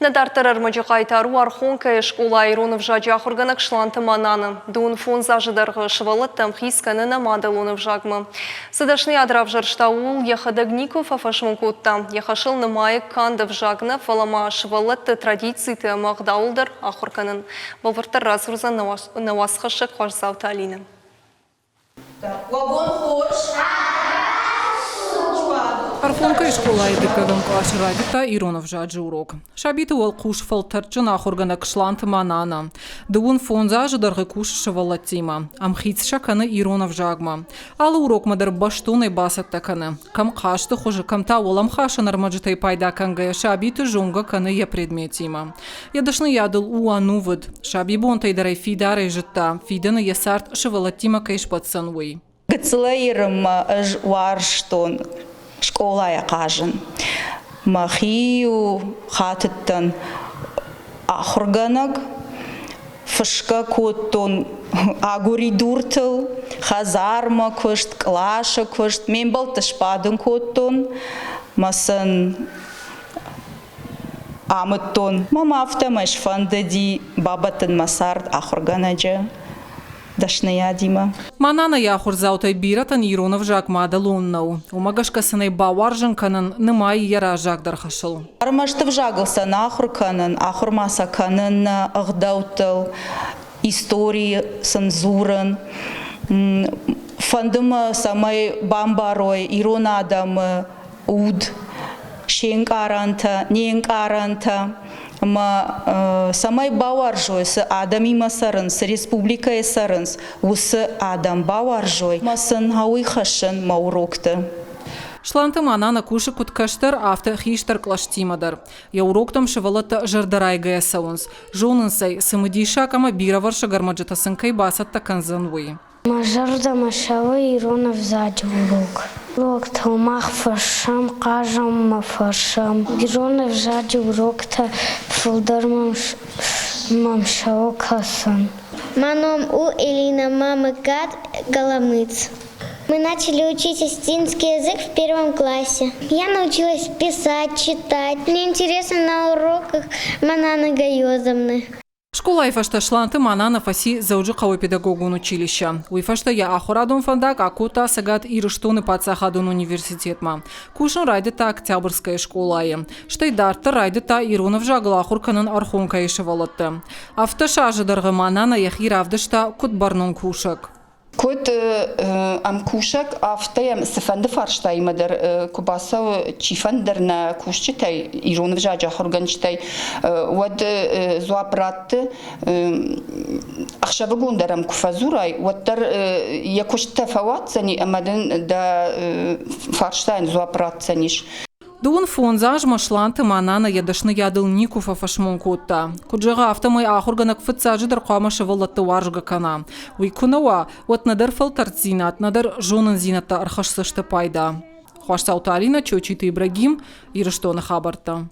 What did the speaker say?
Нӕ дарддӕр ӕрмӕджы хъайтар у Архонкӕйы скъолайы ирон ӕвзаджы ахуыргӕнӕг Сланты Манана. Дыууын фондз азы дӕргъы сывӕллӕттӕ ӕмхиц кӕны нӕ мадӕлон ӕвзагмӕ. Цы дӕсныйад равзӕрста, ууыл йӕхӕдӕг никуы фӕфӕсмон кодта. Йӕ хӕсыл нымайы канд ӕвзаг нӕ, фӕлӕ ма сывӕллӕтты традициты ӕмӕ ӕгъдауыл дӕр ахуыр кӕнын. Бӕлвырддӕр радзурдзӕн нӕ уацхӕссӕг Хуасдзауты Алинӕ. Уӕ бон хорз! Архонкӕйы скъолайы дыккӕгӕм къласы райдыдта ирон ӕвзаджы урок. Сабиты уӕлхъус фӕлтӕрдджын ахуыргӕнӕг Сланты Манана. Дыууын фондз азы дӕргъы кусы сывӕллӕттимӕ. Ӕмхиц сӕ кӕны ирон ӕвзагмӕ. Алы урокмӕ дӕр бӕстонӕй бацӕттӕ кӕны. Кӕм хъазты хуызы, кӕм та уӕлӕмхасӕн ӕрмӕджытӕй пайда кӕнгӕйӕ сабиты зонгӕ кӕны йӕ предметимӕ. Йӕ дӕсныйадыл у ӕнувыд. Сабибонтӕй дӕр ӕй фидарӕй зыдта, фидӕны йӕ цард сывӕллӕттимӕ кӕй сбӕтдзӕн, уый. Гыццылӕй Ирынмӕ ӕз уарзтон скъолайӕ хъазын. Мӕхи-иу хатыдтӕн ахуыргӕнӕг, фысгӕ кодтон агуыридуртыл, хӕдзармӕ куыст, къласы куыст, ме мбӕлтты сбадын кодтон, мӕ сын амыдтон. Мӕм афтӕмӕй сфӕндыди бабӕттын мӕ цард ахуыргӕнӕджы дӕсныйадимӕ. Манана йӕ ахуырдзаутӕй бирӕтӕн ирон ӕвзаг мадӕлон нӕу. Уымӕ гӕсгӕ сын ӕй бауарзын кӕнын нымайы йӕ раззагдӕр хӕсыл. Ӕрмӕст ӕвзагыл сӕ нӕ ахуыр кӕнын, ахуыр ма сӕ кӕнын нӕ ӕгъдӕуттыл, историйы сын дзурын. Фӕнды мӕ, цӕмӕй бамбарой ирон адӕмы уд, се нкъарӕнтӕ, не нкъарӕнтӕ ӕмӕ цӕмӕй бауарзой, цы адӕмимӕ цӕрынц, цы республикӕйы цӕрынц, уыцы адӕм бауарзой ӕмӕ сын уый хӕссын мӕ урокты. Сланты Манана кусы куыд кӕстӕр, афтӕ хистӕр кълӕстимӕ дӕр. Йӕ уроктӕм сывӕллӕттӕ зӕрдӕрайгӕйӕ цӕуынц, зонынц ӕй, цымыдисаг ӕмӕ бирӕвӕрсыг ӕрмӕджытӕ сын кӕй бацӕттӕ кӕндзӕн, уый. Мӕ зӕрдӕмӕ цӕуы ирон ӕвзаджы урок. Уроктыл мах фӕрсӕм, хъазӕм ма фӕрсӕм. Ирон ӕвзаджы уроктӕ фылдӕр мӕм цӕуы кӕсын. Мӕ ном у Элина, мӕ мыггаг Голомыц. Мы начали учить осетинский язык в первом классе. Я научилась писать, читать. Мне интересно на уроках Мананы Гайозовны. Скъолайы фӕстӕ Сланты Манана фӕци Дзӕуджыхъӕуы педагогон училищӕ. Уый фӕстӕ йӕ ахуырадон фӕндаг акодта Цӕгат Ирыстоны паддзахадон университетмӕ. Кусын райдыдта Октябрьская скъолайы. Стӕй дарддӕр райдыдта ирон ӕвзагыл ахуыр кӕнын Архонкӕйы сывӕллӕтты. Афтӕ азы дӕргъы Манана йӕхи равдыста куыд бӕрнон кусӕг. Куыд ӕмкусӕг, афтӕ йӕм цыфӕнды фарстаимӕ дӕр куы бацӕуы чифӕнды нӕ кусджытӕй, ирон ӕвзаджы ахуыргӕнджытӕй, уӕд дзуапп ратты, ӕхсӕвыгон дӕр ӕм куы фӕдзурай, уӕддӕр йӕ куысттӕ фӕуадздзӕни ӕмӕ дын дӕ фарстайӕн дзуапп ратдзӕнис. Дыууын фондз азмӕ Сланты Манана йӕ дӕсныйадыл никуы фӕфӕсмон кодта. Куыд зӕгъы, афтӕмӕй ахуыргӕнӕг фыццаджыдӕр хъуамӕ сывӕллӕтты уарзгӕ кӕна. Уый куы нӕ уа, уӕд нӕдӕр фӕлтӕрддзинад, нӕдӕр зонындзинӕдтӕ ӕрхӕсдзысты пайда. Хуасдзауты Алинӕ, Чочиты Ибрагим, Ирыстоны хабӕрттӕ.